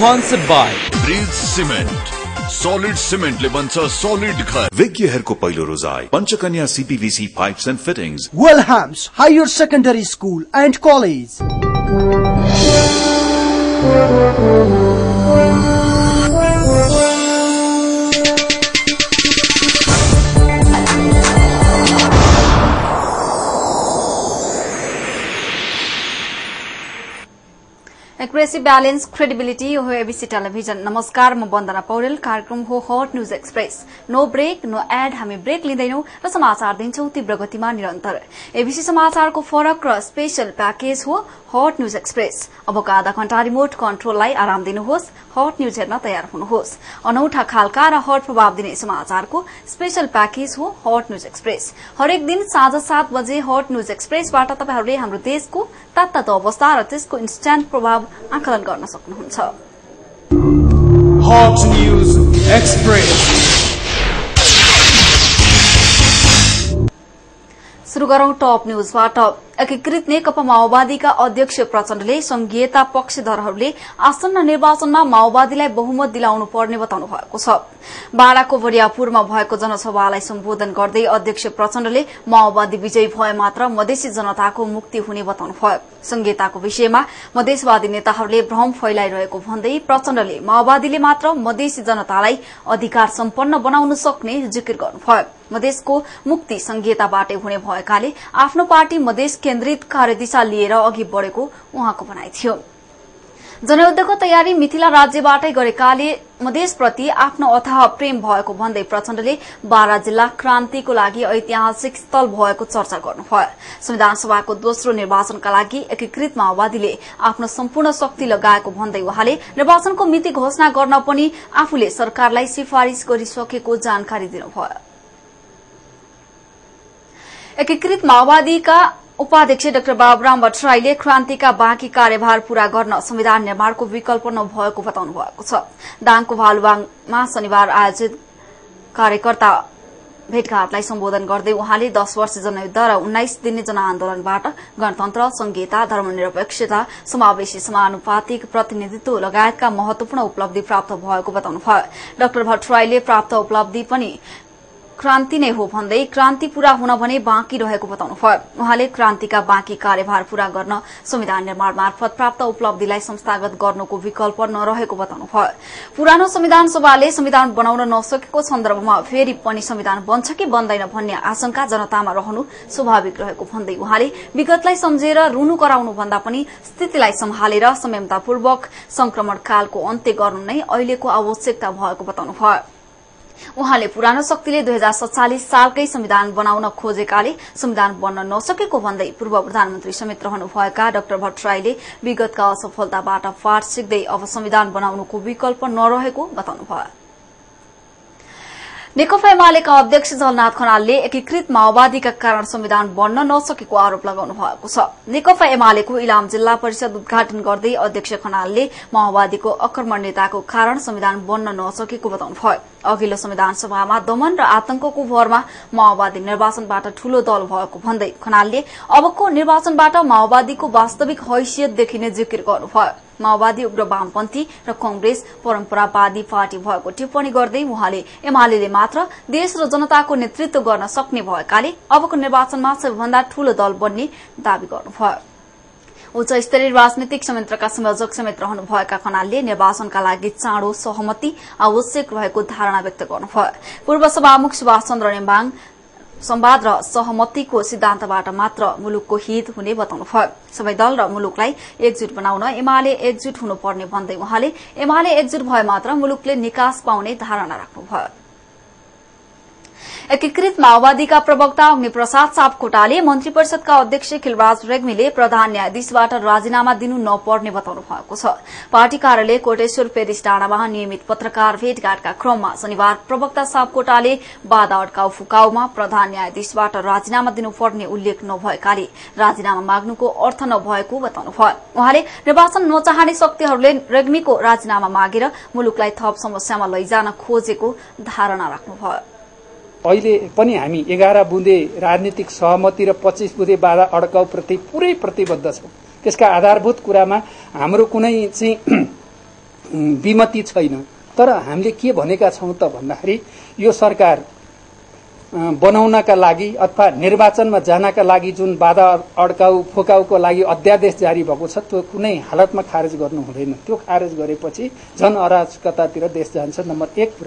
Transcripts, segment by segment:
Sponsored by Breeze Cement. Solid cement ले बन्छ solid घर. विज्ञहरूको पहिलो रोजाइ Panchakanya CPVC pipes and fittings. Wilhelms Higher Secondary School and College. Accuracy, balance, credibility हो ABC television. नमस्कार, म वन्दना पौडेल. कार्यक्रम हो hot news express. No break, no ad. हामी ब्रेक लिँदैनौं र समाचार दिन्छौं तीव्र गतिमा निरन्तर. ABC समाचारको फरक र स्पेशल प्याकेज हो हट न्यूज एक्सप्रेस. अबका आधा घण्टा रिमोट कन्ट्रोललाई आराम दिनुहोस्. हट न्यूज हेर्न तयार हुनुहोस्. अनौठा खालका र हट प्रभाव दिने समाचारको स्पेशल प्याकेज हो हट न्यूज एक्सप्रेस. हरेक दिन साँझ 7 बजे हट न्यूज एक्सप्रेसबाट तपाईहरूले हाम्रो देशको तात्तातो अवस्था र त्यसको इन्स्ट्यान्ट प्रभाव आकलन गर्न सक्नुहुन्छ. Hot news express. सुरु गरौं टप न्यूजबाट. एकीकृत नेकपा माओवादीका अध्यक्ष प्रचण्डले संघीयता पक्षधरहरूले आसन्न निर्वाचनमा माओवादीलाई बहुमत दिलाउनु पर्ने बताउनु भएको छ. बाराको बरियापुरमा भएको जनसभालाई सम्बोधन गर्दै अध्यक्ष प्रचण्डले माओवादी विजयी भए मात्र मधेसी जनताको मुक्ति हुने बताउनु भयो. संघीयताको विषयमा मधेसवादी नेताहरूले भ्रम फैलाइरहेको भन्दै प्रचण्डले माओवादीले मात्र मधेसी जनतालाई अधिकार सम्पन्न बनाउन सक्ने जिकिर गर्नुभयो. मधेसको मुक्ति संघीयताबाटै हुने भएकाले आफ्नो पार्टी मधेस केन्द्रित कार्यदिशा लिएर अघि बढ़ेको उहाँको भनाइ थियो. जनयुद्धको तयारी मिथिला राज्यबाटै गरेकाले मधेसप्रति आफ्नो अथाह प्रेम भएको भन्दै प्रचण्डले बारा जिल्ला क्रान्तिको लागि ऐतिहासिक स्थल भएको चर्चा गर्नुभयो. संविधान सभाको दोस्रो निर्वाचनका लागि एकीकृत माओवादीले आफ्नो सम्पूर्ण शक्ति लगाएको भन्दै उहाँले निर्वाचनको मिति घोषणा गर्न पनि आफूले सरकारलाई सिफारिश गरिसकेको जानकारी दिनुभयो. एकीकृत माओवादीका उपाध्यक्ष डाक्टर बाबुराम भट्टराईले क्रान्तिका बाँकी कार्यभार पूरा गर्न संविधान निर्माणको विकल्प नभएको बताउनु भएको छ. दाङको भालुवाङमा शनिबार आयोजित कार्यकर्ता भेटघाटलाई सम्बोधन गर्दै उहाँले 10 वर्ष जनयुद्ध र 19 दिने जनआन्दोलनबाट गणतन्त्र, संघीयता, धर्मनिरपेक्षता, समावेशी समानुपातिक प्रतिनिधित्व लगायतका महत्वपूर्ण उपलब्धि प्राप्त भएको बताउनुभयो. डाक्टर भट्टराईले प्राप्त उपलब्धि पनि क्रान्ति नै हो भन्दै क्रान्ति पूरा हुन भने बाँकी रहेको बताउनुभयो. उहाँले क्रान्तिका बाँकी कार्यभार पूरा गर्न संविधान निर्माण मार्फत प्राप्त उपलब्धिलाई संस्थागत गर्नुको विकल्प नरहेको बताउनुभयो. पुरानो संविधान सभाले संविधान बनाउन नसकेको सन्दर्भमा फेरि पनि संविधान बन्छ कि बन्दैन भन्ने आशंका जनतामा रहनु स्वाभाविक रहेको भन्दै उहाँले विगतलाई सम्झेर रुनु कराउनु भन्दा पनि स्थितिलाई सम्हालेर संयमतापूर्वक संक्रमणकालको अन्त्य गर्नु नै अहिलेको आवश्यकता भएको बताउनुभयो. उहाँले पुरानो शक्तिले 2047 सालकै संविधान बनाउन खोजेकाले संविधान बन्न नसकेको भन्दै पूर्व प्रधानमन्त्री समेत रहनुभएका डाक्टर भट्टराईले विगतका असफलताबाट पाठ सिक्दै अब संविधान बनाउनुको विकल्प नरहेको बताउनुभयो. नेकपा एमालेका अध्यक्ष झलनाथ खनालले एकीकृत माओवादीका कारण संविधान बन्न नसकेको आरोप लगाउनु भएको छ. नेकपा एमालेको इलाम जिल्ला परिषद उद्घाटन गर्दै अध्यक्ष खनालले माओवादीको अकर्मण्यताको कारण संविधान बन्न नसकेको बताउनुभयो. अघिल्लो संविधान सभामा दमन र आतंकको भरमा माओवादी निर्वाचनबाट ठूलो दल भएको भन्दै खनालले अबको निर्वाचनबाट माओवादीको वास्तविक हैसियत देखिने जिकिर गर्नुभयो. माओवादी उग्र वामपन्थी र कंग्रेस परम्परावादी पार्टी भएको टिप्पणी गर्दै उहाँले एमाले मात्र देश र जनताको नेतृत्व गर्न सक्ने भएकाले अबको निर्वाचनमा सबैभन्दा ठूलो दल बन्ने दावी गर्नुभयो. उच्च स्तरीय राजनीतिक संयन्त्रका संयोजक समेत रहनुभएका खनालले निर्वाचनका लागि चाँडो सहमति आवश्यक रहेको धारणा व्यक्त गर्नुभयो. पूर्व सभामुख सुभाष चन्द्र नेम्बाङ संवाद र सहमतिको सिद्धान्तबाट मात्र मुलुकको हित हुने बताउनुभयो. सबै दल र मुलुकलाई एकजुट बनाउन एमाले एकजुट हुनुपर्ने भन्दै उहाँले एमाले एकजुट भए मात्र मुलुकले निकास पाउने धारणा राख्नुभयो. एकीकृत माओवादीका प्रवक्ता अग्निप्रसाद सापकोटाले मन्त्री परिषदका अध्यक्ष खिलराज रेग्मीले प्रधान न्यायाधीशबाट राजीनामा दिनु नपर्ने बताउनु भएको छ. पार्टी कार्यालय कोटेश्वर पेरिस डाँडामा नियमित पत्रकार भेटघाटका क्रममा शनिबार प्रवक्ता सापकोटाले बाधा अड्काउ फुकाउमा प्रधान न्यायाधीशबाट राजीनामा दिनुपर्ने उल्लेख नभएकाले राजीनामा माग्नुको अर्थ नभएको बताउनुभयो. उहाँले निर्वाचन नचाहने शक्तिहरूले रेग्मीको राजीनामा मागेर मुलुकलाई थप समस्यामा लैजान खोजेको धारणा राख्नुभयो. अहिले पनि हामी 11 बुँदे राजनीतिक सहमति र 25 बुँदे बाधा अड्काउ प्रति पुरै प्रतिबद्ध छौं. त्यसका आधारभूत कुरामा हाम्रो कुनै चाहिँ विमति छैन। तर हामीले के भनेका छौं त भन्दाखेरि यो सरकार बनाउनका लागि अथवा निर्वाचनमा जानका लागि जुन बाधा अड्काउ फोकाउको लागि अध्यादेश जारी भएको छ त्यो कुनै हालतमा खारेज गर्नु हुँदैन। त्यो खारेज गरेपछि जन अराजकतातिर देश जान्छ। नम्बर 1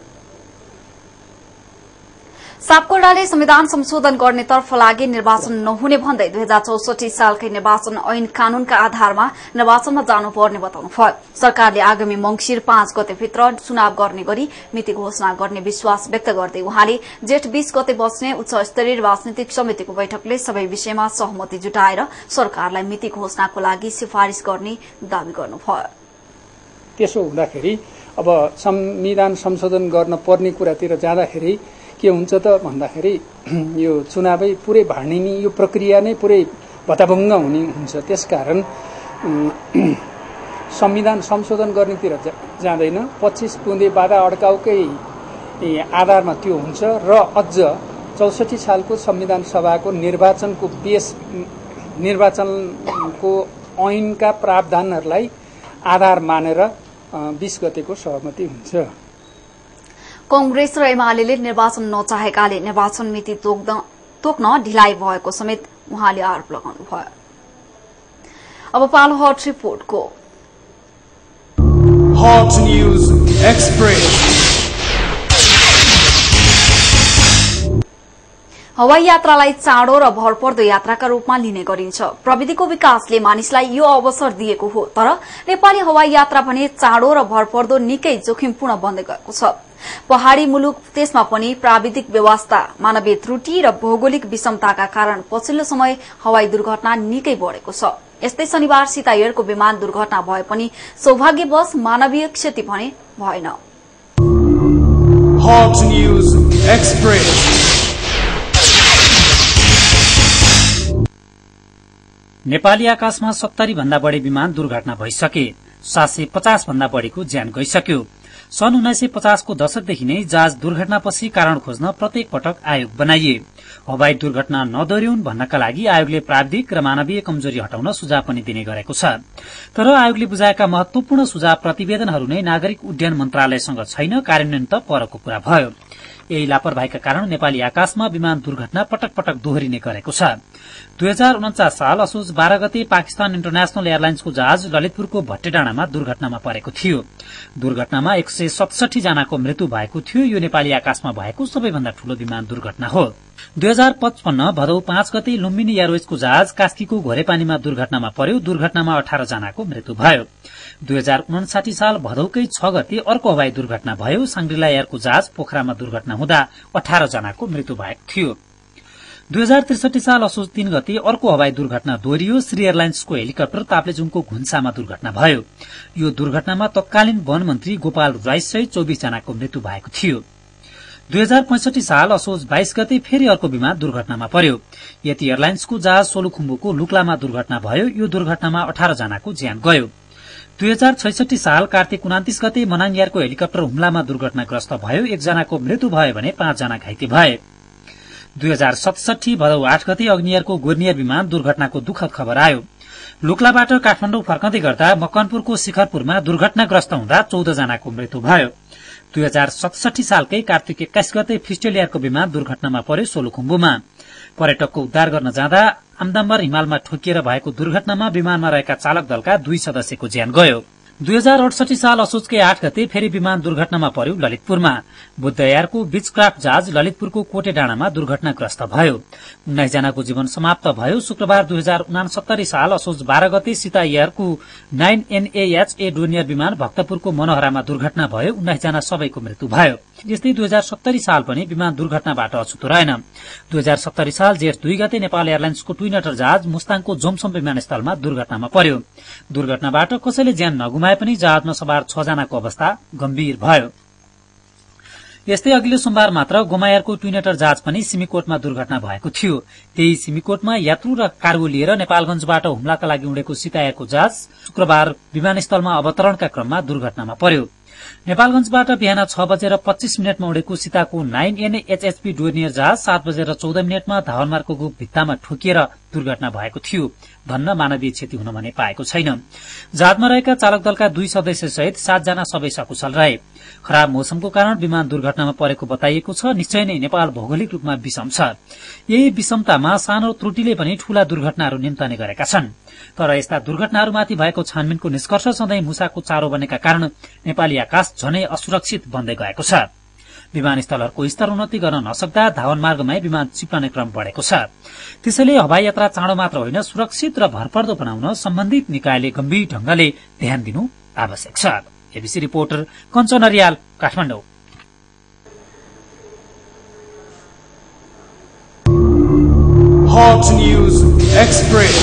सापकोटाले संविधान संशोधन गर्नेतर्फ लागि निर्वाचन नहुने भन्दै 2064 सालकै निर्वाचन ऐन कानूनका आधारमा निर्वाचनमा जानुपर्ने बताउनुभयो। सरकारले आगामी मंगिर 5 गतेभित्र चुनाव गर्ने गरी मिति घोषणा गर्ने विश्वास व्यक्त गर्दै उहाँले जेठ 20 गते बस्ने उच्च स्तरीय राजनीतिक समितिको बैठकले सबै विषयमा सहमति जुटाएर सरकारलाई मिति घोषणाको लागि सिफारिश गर्ने दावी गर्नुभयो। त्यसो हुँदाखेरि अब संविधान संशोधन गर्न पर्ने कुरातिर जाँदाखेरि के हुन्छ त भन्दाखेरि यो चुनावै पुरै भाड्ने यो प्रक्रिया नै पुरै भताभङ्ग हुने हुन्छ। त्यसकारण संविधान संशोधन गर्नेतिर जाँदैन। 25 बुँदे बाधा अड्काउकै आधारमा त्यो हुन्छ र अझ 64 सालको संविधान सभाको निर्वाचनको ऐनका प्रावधानहरूलाई आधार मानेर 20 गतेको सहमति हुन्छ। कांग्रेस र एमाले निर्वाचन नचाहेकाले निर्वाचन मिति तोक्न ढिलाइ भएको समेत उहाँले आरोप लगाउनुभयो। अब पालो हट रिपोर्टको। Hot News Express. हवाई यात्रालाई चाँडो र भरपर्दो यात्राका रूपमा लिने गरिन्छ। प्रविधिको विकासले मानिसलाई यो अवसर दिएको हो, तर नेपाली हवाई यात्रा भने चाँडो र भरपर्दो निकै जोखिमपूर्ण बन्दै गएको छ। पहाड़ी मुलुक, त्यसमा पनि प्राविधिक व्यवस्था, मानवीय त्रुटि र भौगोलिक विषमताका कारण पछिल्लो समय हवाई दुर्घटना निकै बढ़ेको छ। यस्तै शनिबार सीता एयरको विमान दुर्घटना भए पनि सौभाग्यवश मानवीय क्षति भने भएन। Hot News Express. नेपाली आकाशमा 70 भन्दा बढ़ी विमान दुर्घटना भइसके, 750 भन्दा बढ़ीको ज्यान गइसक्यो। सन् 1950 को दशकदेखि नै जहाज दुर्घटनापछि कारण खोज्न प्रत्येक पटक आयोग बनाइए। हवाई दुर्घटना नदोहोरिउन् भन्नका लागि आयोगले प्राविधिक र मानवीय कमजोरी हटाउन सुझाव पनि दिने गरेको छ। तर आयोगले बुझाएका महत्वपूर्ण सुझाव प्रतिवेदनहरू नै नागरिक उड्डयन मन्त्रालयसँग छैन, कार्यान्वयन त परको कुरा भयो। यही लापरवाहीका कारण नेपाली आकाशमा विमान दुर्घटना पटक पटक दोहोरिने गरेको छ। 2049 साल असोज 12 गते पाकिस्तान इन्टरनेशनल एयरलाइन्सको जहाज ललितपुरको भट्टेडाँडामा दुर्घटनामा परेको थियो। दुर्घटनामा 167 जनाको मृत्यु भएको थियो। यो नेपाली आकाशमा भएको सबैभन्दा ठूलो विमान दुर्घटना हो। 2055 भदौ 5 गते लुम्बिनी एयरवेजको जहाज कास्कीको घोरेपानीमा दुर्घटनामा पर्यो। दुर्घटनामा 18 जनाको मृत्यु भयो। 2059 साल भदौकै 6 गते अर्को हवाई दुर्घटना भयो। सांग्रिला एयरको जहाज पोखरामा दुर्घटना हुँदा 18 जनाको मृत्यु भएको थियो। 2063 साल असोज 3 गते अर्को हवाई दुर्घटना दोहोरियो। श्री एयरलाइन्सको हेलिकप्टर ताप्लेजुङको घुन्सामा दुर्घटना भयो। यो दुर्घटनामा तत्कालीन वन मन्त्री गोपाल राईसहित 24 जनाको मृत्यु भएको थियो। 2065 साल असोज 22 गते फेरि अर्को विमान दुर्घटनामा पर्यो। यति एयरलाइन्सको जहाज सोलुखुम्बुको लुक्लामा दुर्घटना भयो। यो दुर्घटनामा 18 जनाको ज्यान गयो। 2066 साल कार्तिक 29 गते मनाङ एयरको हेलिकप्टर हुम्लामा दुर्घटनाग्रस्त भयो। 1 जनाको मृत्यु भयो भने 5 जना घाइते भए। 2067 भदौ 8 गते अग्नियरको गोर्नियर विमान दुर्घटनाको दुःखद खबर आयो। लुक्लाबाट काठमाडौँ फर्कँदै गर्दा मकवानपुरको शिखरपुरमा दुर्घटनाग्रस्त हुँदा 14 जनाको मृत्यु भयो। 2067 सालकै कार्तिक 21 गते फिस्टेल एयरको विमान दुर्घटनामा पर्यो सोलुखुम्बुमा। पर्यटकको उद्धार गर्न जाँदा आमदाम्बर हिमालमा ठोकिएर भएको दुर्घटनामा विमानमा रहेका चालक दलका 2 सदस्यको ज्यान गयो। 2068 साल असोजकै 8 गते फेरि विमान दुर्घटनामा पर्यो ललितपुरमा। बुद्ध एयरको बीचक्राफ्ट जहाज ललितपुरको कोटेडाँडामा दुर्घटनाग्रस्त भयो। 19 जनाको जीवन समाप्त भयो। शुक्रबार 2069 साल असोज 12 गते सीता एयरको 9NAH डोनियर विमान भक्तपुरको मनोहरामा दुर्घटना भयो। 19 जना सबैको मृत्यु भयो। यस्तै 2070 साल पनि विमान दुर्घटनाबाट अछुतो रहेन। 2070 साल जेठ 2 गते नेपाल एयरलाइन्सको ट्विनटर जहाज मुस्ताङको जोमसोम विमानस्थलमा दुर्घटनामा पर्यो। दुर्घटनाबाट कसैले ज्यान नगुमाए पनि जहाजमा सवार 6 जनाको अवस्था गम्भीर भयो। यस्तै अघिल्लो सोमबार मात्र गोमा एयरको ट्विनटर जहाज पनि सिमीकोटमा दुर्घटना भएको थियो। त्यही सिमीकोटमा यात्रु र कार्गो लिएर नेपालगंजबाट हुम्लाका लागि उडेको सीता एयरको जहाज शुक्रबार विमानस्थलमा अवतरणका क्रममा दुर्घटनामा पर्यो। नेपालगंजबाट बिहान 6:25 उडेको सीताको 9NAHP डोर्नियर जहाज 7:14 धावनमार्गको भित्तामा ठोकिएर दुर्घटना भएको थियो। धन्न मानवीय क्षति हुन भने पाएको छैन। जहाजमा रहेका चालक दलका 2 सदस्य सहित 7 जना सबै सकुशल रहे। खराब मौसमको कारण विमान दुर्घटनामा परेको बताइएको छ। निश्चय नै नेपाल भौगोलिक रूपमा विषम छ। यही विषमतामा सानो त्रुटिले पनि ठूला दुर्घटनाहरू निम्ताने गरेका छन्। तर यस्ता दुर्घटनाहरूमाथि भएको छानबिनको निष्कर्ष सधैँ मुसाको चारो बनेका कारण नेपाली आकाश झनै असुरक्षित बन्दै गएको छ। विमानस्थलहरूको स्तर उन्नति गर्न नसक्दा धावन मार्गमै विमान चिप्लने क्रम बढ़ेको छ। त्यसैले हवाई यात्रा चाँडो मात्र होइन, सुरक्षित र भरपर्दो बनाउन सम्बन्धित निकायले गम्भीर ढंगले ध्यान दिनु आवश्यक छ। ABC reporter Kanchan Riyal, Kathmandu. Hot News Express.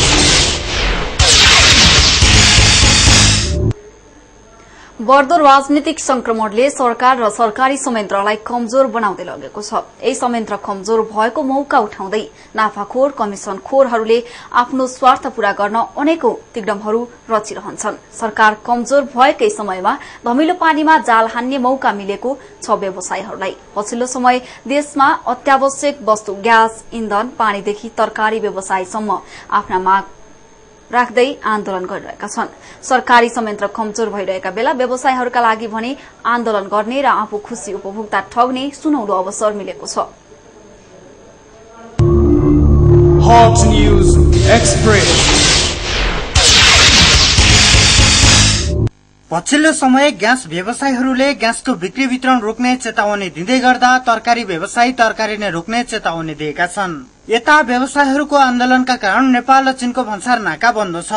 बढ्दो राजनीतिक संक्रमणले सरकार र सरकारी संयन्त्रलाई कमजोर बनाउँदै लगेको छ। यही संयन्त्र कमजोर भएको मौका उठाउँदै नाफाखोर कमिशनखोरहरूले आफ्नो स्वार्थ पूरा गर्न अनेकौं तिग्डमहरू रचिरहन्छन्। सरकार कमजोर भएकै समयमा धमिलो पानीमा जाल हान्ने मौका मिलेको छ व्यवसायीहरूलाई। पछिल्लो समय देशमा अत्यावश्यक वस्तु ग्यास, इन्धन, पानीदेखि तरकारी व्यवसायसम्म आफ्ना माग राख्दै आन्दोलन गरिरहेका छन्। सरकारी संयन्त्र कमजोर भइरहेका बेला व्यवसायीहरूका लागि भने आन्दोलन गर्ने र आफू खुशी उपभोक्ता ठग्ने सुनौलो अवसर मिलेको छ। Hot News Express. पछिल्लो समय ग्यास व्यवसायीहरूले ग्यासको बिक्री वितरण रोक्ने चेतावनी दिँदै गर्दा तरकारी व्यवसायी तरकारी नै रोक्ने चेतावनी दिएका छन्। यता व्यवसायीहरूको आन्दोलनका कारण नेपाल र चीनको भन्सार नाका बन्द छ।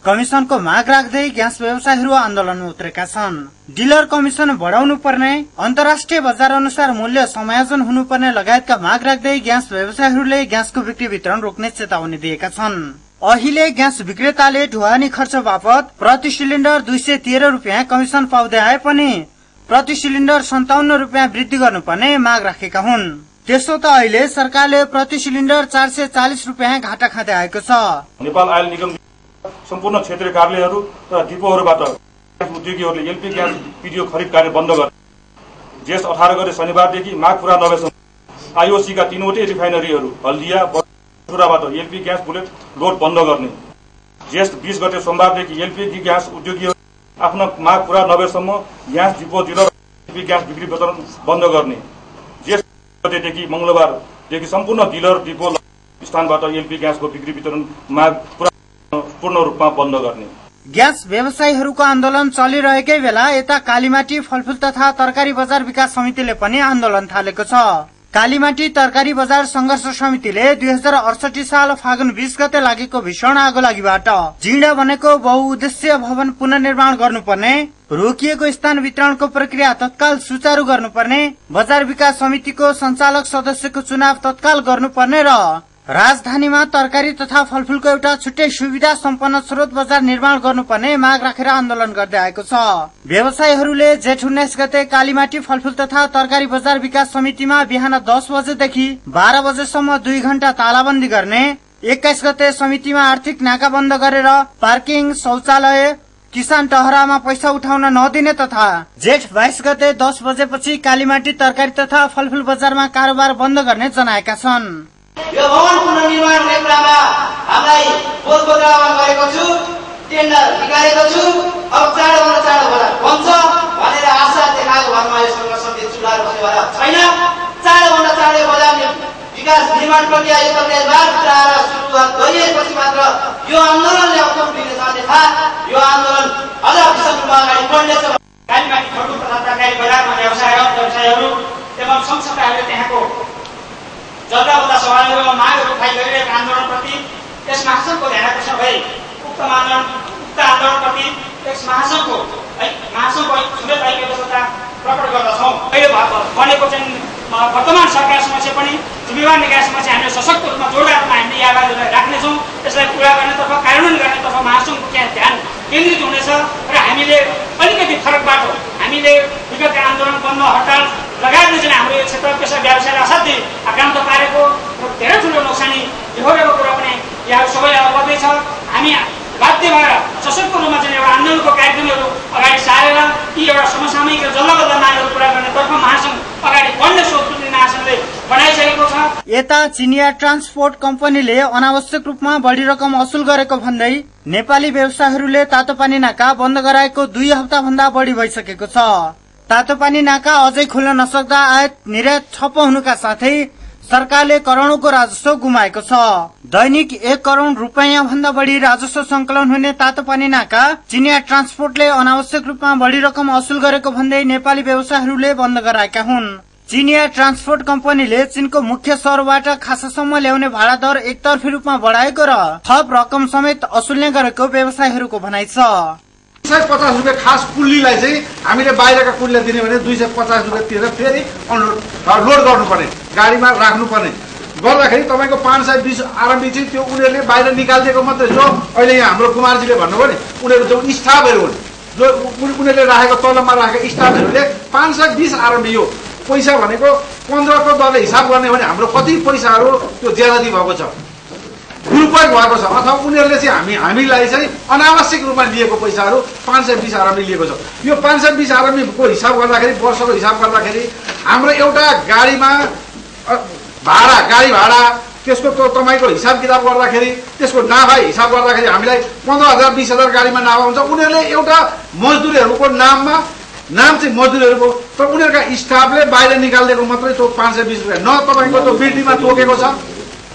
कमिशनको माग राख्दै ग्यास व्यवसायीहरू आन्दोलनमा उत्रेका छन्। डिलर कमिशन बढाउनु पर्ने, अन्तर्राष्ट्रिय बजार अनुसार मूल्य समायोजन हुनुपर्ने लगायतका माग राख्दै ग्यास व्यवसायीहरूले ग्यासको बिक्री वितरण रोक्ने चेतावनी दिएका छन्। अहिले ग्यास विक्रेताले ढुवानी खर्च बापत प्रति सिलिण्डर 213 रुपियाँ कमिशन पाउँदै आए पनि प्रति सिलिण्डर 57 रुपियाँ वृद्धि गर्नुपर्ने माग राखेका हुन्। त्यसो त अहिले सरकारले प्रति सिलिण्डर 440 रुपियाँ घाटा खाँदै आएको छ। नेपाल आयल निगम सम्पूर्ण क्षेत्रीय कार्यालयहरू र डिपोहरूबाट उद्योगीहरूले एलपी ग्यास पीडीओ खरिद कार्य बन्द गरे। जेठ 18 गते शनिबारदेखि माग पूरा नभएसम्म आईओसीका 3वटै रिफाइनरीहरू हल्दिया बाट एलपी ग्यास बुलेट लोड बन्द गर्ने। जेठ 20 गते सोमबारदेखि एलपी ग्यास उद्योगीहरू आफ्नो माग पूरा नभएसम्म gas depot dealer LP gas बिक्री वितरण बन्द गर्ने। जेठ गतेदेखि मंगलबारदेखि सम्पूर्ण डिलर डिपो स्थानबाट एलपी ग्यासको बिक्री वितरण माग पूर्ण रूपमा बन्द गर्ने। ग्यास व्यवसायीहरूको आन्दोलन चलिरहेकै बेला यता कालीमाटी फलफूल तथा तरकारी बजार विकास समितिले पनि आन्दोलन थालेको छ। कालीमाटी तरकारी बजार संघर्ष समितिले 2068 साल फागुन 20 गते लागेको भीषण आगो लागिबाट जीर्ण बनेको बहुउद्देश्य भवन पुनर्निर्माण गर्नुपर्ने, रोकिएको स्थान वितरणको प्रक्रिया तत्काल सुचारू गर्नुपर्ने, बजार विकास समितिको संचालक सदस्यको चुनाव तत्काल गर्नुपर्ने र राजधानीमा तरकारी तथा फलफूलको एउटा छुट्टै सुविधा सम्पन्न स्रोत बजार निर्माण गर्नुपर्ने माग राखेर आन्दोलन गर्दै आएको छ। व्यवसायीहरूले जेठ 19 गते कालीमाटी फलफूल तथा तरकारी बजार विकास समितिमा बिहान 10 बजेदेखि 12 बजेसम्म 2 घण्टा तालाबन्दी गर्ने, 21 गते समितिमा आर्थिक नाका बन्द गरेर पार्किङ, शौचालय, किसान टहरामा पैसा उठाउन नदिने तथा जेठ 22 गते 10 बजेपछि कालीमाटी तरकारी तथा फलफूल बजारमा कारोबार बन्द गर्ने जनाएका छन्। यो भवन पुनर्निर्माण हुने कुरामा हामीलाई बोलबोलामा गरेको छु, टेन्डर निकालेको छु। अब चाँडो होला बन्छ भनेर आशा देखाएको भरमा यो संघर्ष समिति सुधार हुने भएर छैन। चाँडो बजार विकास निर्माण प्रक्रिया यो प्रक्रियाबाट सुरुवात गरिएपछि मात्र यो आन्दोलनले अवसर दिनेछ। अन्यथा यो आन्दोलन अझ विषम रूपमा अगाडि बढ्नेछ। कालीमाटी फलफूल तथा तरकारी बजारमा व्यवसायहरू एवं संस्थाहरूले त्यहाँको जग्गा सवालहरू मागहरू उठाइ गरिरहेको आन्दोलनप्रति यस महासंघको ध्यान आकर्षण भई उक्त आन्दोलनप्रति यस महासंघको ठुलो ऐक्यबद्धता प्रकट गर्दछौँ। अहिले बनेको चाहिँ वर्तमान सरकार समक्ष पनि जिम्मेवार निकाय समक्ष हामीले सशक्त रूपमा जोडदार रूपमा हामीले यी आवाजहरूलाई राख्नेछौँ। यसलाई पुरा गर्नेतर्फ, कार्यान्वयन गर्नेतर्फ महासंघको त्यहाँ ध्यान केन्द्रित हुनेछ र हामीले अलिकति फरक बाटो हामीले विगतका आन्दोलन बन्द हडताल लगायतले चाहिँ हाम्रो यो क्षेत्र पेसा व्यवसायलाई असाध्यै आक्रान्त पारेको धेरै ठुलो नोक्सानी बेहोरेको कुरा पनि यहाँ सबैलाई अवगतै छ। हामी बाध्य भएर सशक्त रूपमा चाहिँ एउटा आन्दोलनको कार्यक्रमहरू अगाडि सारेर यी एउटा समसामयिक र जल्लाबल्ला मागहरू पुरा गर्नेतर्फ महासंघ अगाडि बढ्ने सोच महासंघले बनाइसकेको छ। यता चिनिया ट्रान्सपोर्ट कम्पनीले अनावश्यक रूपमा बढी रकम असुल गरेको भन्दै नेपाली व्यवसायीहरूले तातोपानी नाका बन्द गराएको 2 हप्ता भन्दा बढी भइसकेको छ। तातोपानी नाका अझै खुल्न नसक्दा आयात निर्यात ठप्प हुनुका साथै सरकारले करोडौंको राजस्व गुमाएको छ। दैनिक 1 करोड रुपैयाँ भन्दा बढी राजस्व संकलन हुने तातोपानी नाका चिनिया ट्रान्सपोर्टले अनावश्यक रूपमा बढी रकम असुल गरेको भन्दै नेपाली व्यवसायीहरूले बन्द गराएका हुन्। चिनिया ट्रान्सपोर्ट कम्पनीले चीनको मुख्य शहरबाट खासासम्म ल्याउने भाडा दर एकतर्फी रूपमा बढाएको र थप रकम समेत असुल्ने गरेको व्यवसायीहरूको भनाइ छ। 250 रुपियाँ खास कुल्लीलाई चाहिँ हामीले बाहिरका कुल्लीलाई दिने भने 250 रुपियाँ तिरेर फेरि लोड गर्नुपर्ने, गाडीमा राख्नुपर्ने गर्दाखेरि तपाईँको 520 आरएमबी चाहिँ त्यो उनीहरूले बाहिर निकालिदिएको मात्रै। जो अहिले यहाँ हाम्रो कुमारजीले भन्नुभयो नि, उनीहरू जो स्टाफहरू हुन्, जो उनीहरूले राखेको तलबमा राखेको स्टाफहरूले 520 आरएमबी यो पैसा भनेको 15 को दरले हिसाब गर्ने भने हाम्रो कति पैसाहरू त्यो ज्यादाती भएको छ, दुरुपयोग भएको छ। अथवा उनीहरूले चाहिँ हामीलाई चाहिँ अनावश्यक रूपमा लिएको पैसाहरू 520 आरएमबी लिएको छ। यो 520 आरएमबीको हिसाब गर्दाखेरि, वर्षको हिसाब गर्दाखेरि हाम्रो एउटा गाडीमा गाडी भाडा त्यसको तपाईँको हिसाब किताब गर्दाखेरि, त्यसको नाफा हिसाब गर्दाखेरि हामीलाई 15,000 20,000 गाडीमा नाफा हुन्छ। उनीहरूले एउटा मजदुरहरूको नाम चाहिँ मजदुरहरूको, तर उनीहरूका स्टाफले बाहिर निकालिदिएको मात्रै त्यो 520 रुपियाँ, न तपाईँको त्यो बिल्डिङमा तोकेको छ,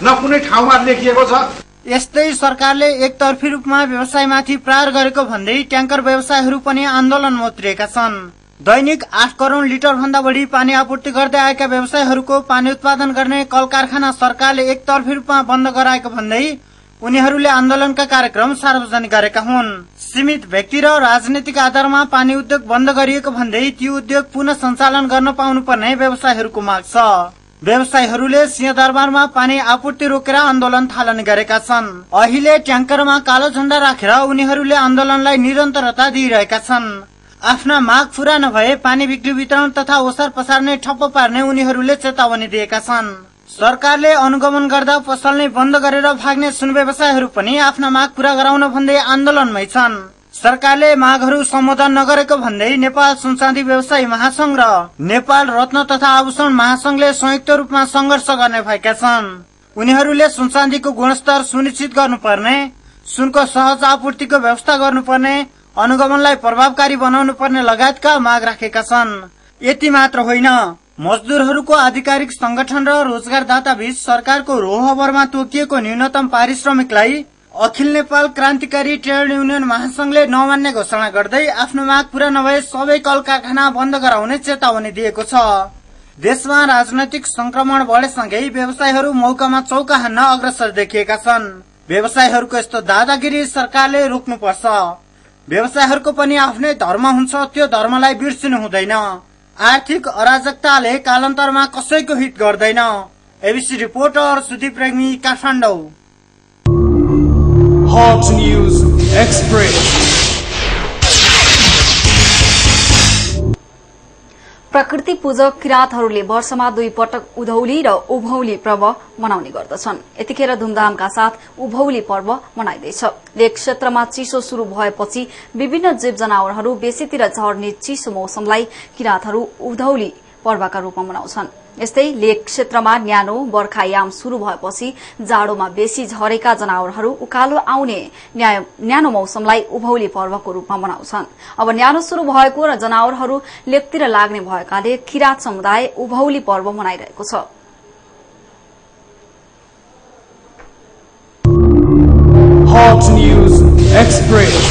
न कुनै ठाउँमा लेखिएको छ। यस्तै सरकारले एकतर्फी रूपमा व्यवसायमाथि प्रहार गरेको भन्दै ट्याङ्कर व्यवसायीहरू पनि आन्दोलनमा उत्रिएका छन्। दैनिक 8 करोड लिटर भन्दा बढी पानी आपूर्ति गर्दै आएका व्यवसायीहरूको पानी उत्पादन गर्ने कल कारखाना सरकारले एकतर्फी रूपमा बन्द गराएको भन्दै उनीहरूले आन्दोलनका कार्यक्रम सार्वजनिक गरेका हुन्। सीमित व्यक्ति र राजनीतिक आधारमा पानी उद्योग बन्द गरिएको भन्दै ती उद्योग पुनः सञ्चालन गर्न पाउनुपर्ने व्यवसायीहरूको माग छ। व्यवसायीहरूले सिंहदरबारमा पानी आपूर्ति रोकेर आन्दोलन थालनी गरेका छन्। अहिले ट्याङ्करमा कालो झण्डा राखेर उनीहरूले आन्दोलनलाई निरन्तरता दिइरहेका छन्। आफ्ना माग पूरा नभए पानी बिक्री वितरण तथा ओसार पसार नै ठप्प पार्ने उनीहरूले चेतावनी दिएका छन्। सरकारले अनुगमन गर्दा पसल नै बन्द गरेर भाग्ने सुन व्यवसायीहरू पनि आफ्ना माग पूरा गराउन भन्दै आन्दोलनमै छन्। सरकारले मागहरू सम्बोधन नगरेको भन्दै नेपाल सुनचाँदी व्यवसायी महासंघ र नेपाल रत्न तथा आभूषण महासंघले संयुक्त रूपमा संघर्ष गर्ने भएका छन्। उनीहरूले सुनचाँदीको गुणस्तर सुनिश्चित गर्नुपर्ने, सुनको सहज आपूर्तिको व्यवस्था गर्नुपर्ने, अनुगमनलाई प्रभावकारी बनाउनु पर्ने लगायतका माग राखेका छन्। यति मात्र होइन, मजदुरहरूको आधिकारिक संगठन र रोजगारदाता बीच सरकारको रोहबरमा तोकिएको न्यूनतम पारिश्रमिकलाई अखिल नेपाल क्रान्तिकारी ट्रेड युनियन महासंघले नमान्ने घोषणा गर्दै आफ्नो माग पूरा नभए सबै कल कारखाना बन्द गराउने चेतावनी दिएको छ। देशमा राजनैतिक संक्रमण बढेसँगै व्यवसायीहरू मौकामा चौका हान्न अग्रसर देखिएका छन्। व्यवसायीहरूको यस्तो दादागिरी सरकारले रोक्नुपर्छ। व्यवसायीहरूको पनि आफ्नै धर्म हुन्छ, त्यो धर्मलाई बिर्सिनु हुँदैन। आर्थिक अराजकताले कालान्तरमा कसैको हित गर्दैन। ABC reporter Sudip Regmi, Kathmandu. Hot News Express. प्रकृति पूजक किराँतहरूले वर्षमा 2 पटक उधौली र उभौली पर्व मनाउने गर्दछन्। यतिखेर धुमधामका साथ उभौली पर्व मनाइँदैछ। लेक क्षेत्रमा चिसो शुरू भएपछि विभिन्न जीव जनावरहरू बेसीतिर झर्ने चिसो मौसमलाई किराँतहरू उधौली पर्वका रूपमा मनाउँछन्। यस्तै लेक क्षेत्रमा न्यानो बर्खायाम शुरू भएपछि जाडोमा बेसी झरेका जनावरहरू उकालो आउने न्यानो मौसमलाई उभौली पर्वको रूपमा मनाउँछन्। अब न्यानो शुरू भएको र जनावरहरू लेकतिर लाग्ने भएकाले किराँत समुदाय उभौली पर्व मनाइरहेको छ। Hot News Express.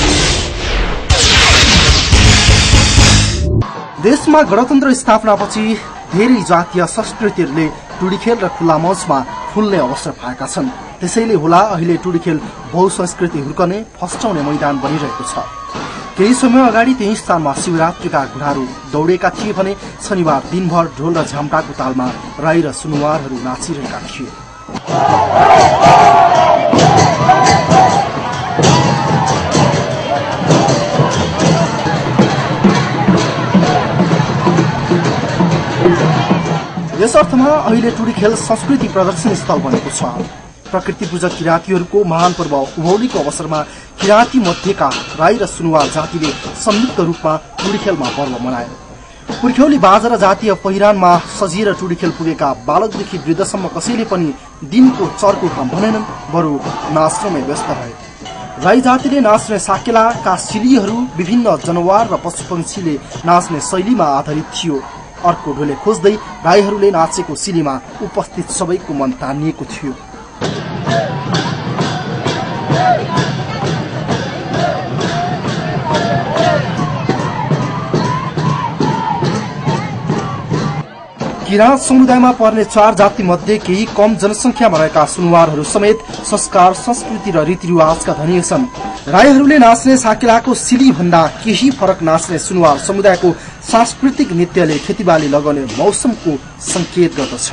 देशमा गणतन्त्र स्थापनापछि धेरै जातीय संस्कृतिहरूले टुडी खेल र खुल्ला मञ्चमा फुल्ने अवसर पाएका छन्। त्यसैले होला अहिले टुडी खेल बहुसंस्कृति हुर्कने फस्टाउने मैदान बनिरहेको छ। केही समय अगाडि त्यही स्थानमा शिवरात्रिका घुँडाहरू दौडेका थिए भने शनिबार दिनभर ढोल र झ्याम्टाको तालमा राई र सुनुवारहरू नाचिरहेका थिए। यस अर्थमा अहिले टुडी खेल संस्कृति प्रदर्शन स्थल बनेको छ। प्रकृति पूजक किराँतीहरूको महान पर्व उभौलीको अवसरमा किराँती मध्येका राई र सुनुवार जातिले संयुक्त रूपमा टुडी खेलमा पर्व मनाए। पुर्ख्यौली बाजा र जातीय पहिरानमा सजिएर टुडीखेल पुगेका बालकदेखि वृद्धसम्म कसैले पनि दिनको चर्को काम भनेनन्, बरु नाच्नमै व्यस्त रहे। राई जातिले नाच्ने साकेलाका सिलीहरू विभिन्न जनावर र पशुपक्षीले नाच्ने शैलीमा आधारित थियो। अर्को ढोले खोज्दै राईहरूले नाचेको सिलीमा उपस्थित सबैको मन तानिएको थियो। किराँत समुदायमा पर्ने 4 जाति मध्ये केही कम जनसंख्यामा रहेका सुनुवारहरू समेत संस्कार, संस्कृति र रीतिरिवाजका धनी छन्। राईहरूले नाच्ने साकेलाको सिली भन्दा केही फरक नाच्ने सुनुवार समुदायको सांस्कृतिक नृत्यले खेतीबाली लगाउने मौसमको संकेत गर्दछ।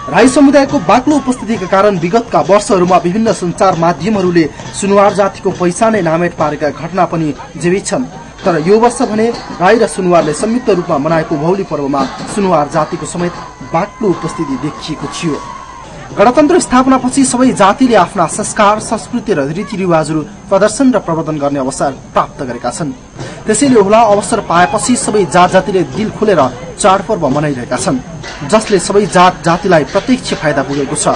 राई समुदायको बाक्लो उपस्थितिका कारण विगतका वर्षहरूमा विभिन्न संचार माध्यमहरूले सुनुवार जातिको पहिचानै नामेट पारेका घटना पनि जीवित छन्। तर यो वर्ष भने राई र सुनुवारले संयुक्त रूपमा मनाएको भौली पर्वमा सुनुवार जातिको समेत बाक्लो उपस्थिति देखिएको थियो। गणतन्त्र स्थापनापछि सबै जातिले आफ्ना संस्कार, संस्कृति र रीतिरिवाजहरू प्रदर्शन र प्रवर्धन गर्ने अवसर प्राप्त गरेका छन्। त्यसैले होला अवसर पाएपछि सबै जात जातिले दिल खोलेर चाडपर्व मनाइरहेका छन्, जसले सबै जात जातिलाई प्रत्यक्ष फाइदा पुगेको छ।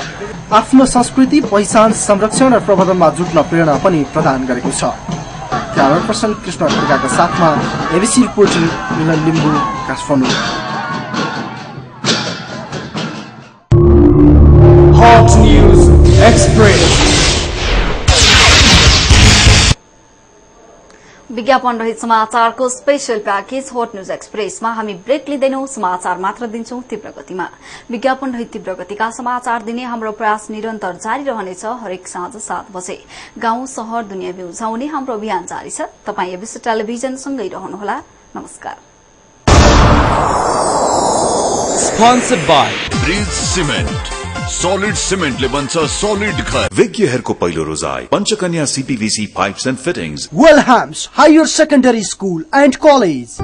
आफ्नो संस्कृति, पहिचान, संरक्षण र प्रवर्धनमा जुट्न प्रेरणा पनि प्रदान गरेको छ। क्यामेरा पर्सन कृष्ण खड्काका साथमा ABC reporter Milan Limbu, Kathmandu. Hot News Express। विज्ञापन रहित समाचारको स्पेशल प्याकेज हट न्यूज एक्सप्रेसमा हामी ब्रेक लिँदैनौं, समाचार मात्र दिन्छौं तीव्र गतिमा। विज्ञापन रहित तीव्र गतिका समाचार दिने हाम्रो प्रयास निरन्तर जारी रहनेछ। हरेक साँझ 7 बजे गाउँ शहर दुनियाँ बिउझाउने हाम्रो अभियान जारी छ। तपाई एबीसी टेलिभिजनसँगै रहनुहोला। नमस्कार। Sponsored by Breeze Cement। Solid सिमेन्टले बन्छ सॉलिड घर। विज्ञहरूको पहिलो रोजाई Panchakanya CPVC pipes and fittings. Wilhelms Higher Secondary School and College।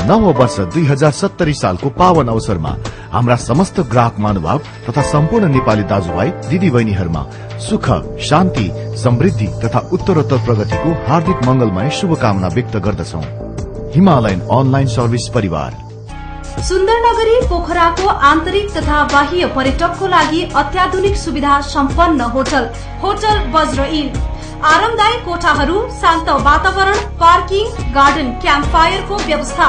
नव वर्ष 2070 सालको पावन अवसरमा हाम्रा समस्त ग्राहक महानुभाव तथा सम्पूर्ण नेपाली दाजुभाइ दिदीबहिनीहरूमा सुख, शान्ति, समृद्धि तथा उत्तरोत्तर प्रगतिको हार्दिक मंगलमय शुभकामना व्यक्त गर्दछौं। हिमालयन अनलाइन सर्भिस परिवार। सुन्दरनगरी पोखराको आन्तरिक तथा बाह्य पर्यटकको लागि अत्याधुनिक सुविधा सम्पन्न होटल वज्र इन। आरामदायी कोठाहरू, शान्त वातावरण, पार्किङ, गार्डन, क्याम्प फायरको व्यवस्था।